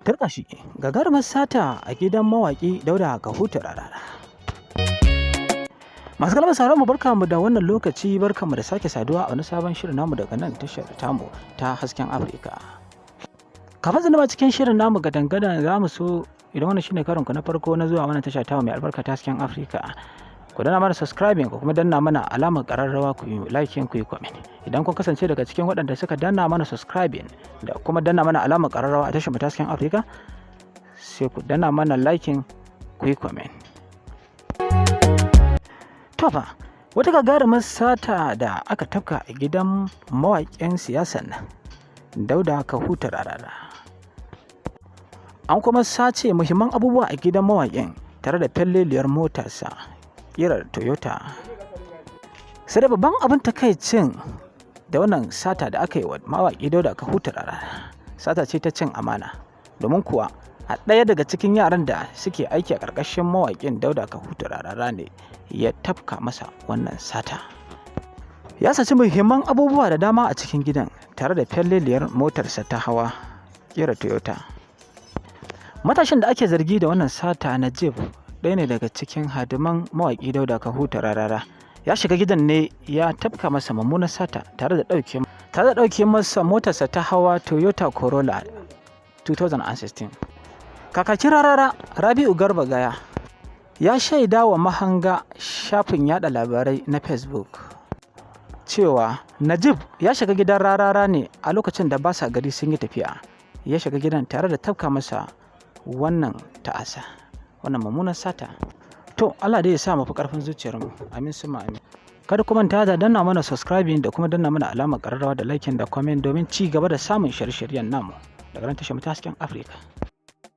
Turƙashi, gagarumar sata a gidan mawaƙi Dauda Kahutu Rarara. Masu kalmar sauran mu, barka mu da wannan lokaci, barka mu da sake saduwa a wani sabon shirin namu daga nan tashar tamu ta Hasken Afirka. Kafin zama cikin shirin namu gadan-gadan, za mu so idan wannan shine karonku na farko na zuwa wannan tasha tamu mai albarka ta Hasken Afirka, ku danna mana subscribing, ku kuma danna mana alamar ƙararrawa, ku yi liking, ku yi comment. Idan kun kasance daga cikin waɗanda suka danna mana subscribing da kuma danna mana alamar ƙararrawa a tashar mu ta Hasken Afirka, sai ku danna mana liking, ku yi comment. To fa, wata gagarumar sata da aka tafka a gidan mawaƙin siyasan nan Dauda Kahutu Rarara. An kuma sace muhimman abubuwa a gidan mawaƙin tare da falleliyar motarsa ƙirar Toyota. Sai da babban abin takaicin da wannan sata da aka yi wa mawaƙi Dauda Kahutu Rarara, sata ce ta cin amana. Domin kuwa a ɗaya daga cikin yaran da suke aiki a ƙarƙashin mawaƙin Dauda Kahutu Rarara ne ya tafka masa wannan sata. Ya saci muhimman abubuwa da dama a cikin gidan tare da falleliyar motarsa ta hawa ƙirar Toyota. Matashin da ake zargi da wannan sata, Najib, ɗaya ne daga cikin hadiman mawaƙi Dauda Kahutu Rarara. Ya shiga gidan ne ya tafka masa mummunar sata tare da ɗauke masa motarsa ta hawa Toyota Corolla 2016. Kakakin Rarara, Rabi'u Garba Gaya, ya shaida wa Mahanga, shafin yada labarai na Facebook, cewa Najib ya shiga gidan Rarara ne a lokacin da ba sa gari, sun yi tafiya. Ya shiga gidan tare da tafka masa wannan ta'asa, wannan mummunar sata. To, Allah dai ya sa mu fi ƙarfin zuciyarmu. Amin summa amin. Kada ku manta da danna mana subscribing da kuma danna mana alamar ƙararrawa da liking da comment domin ci gaba da samun shirye-shiryen namu daga nan tashar mu ta Hasken Afirka.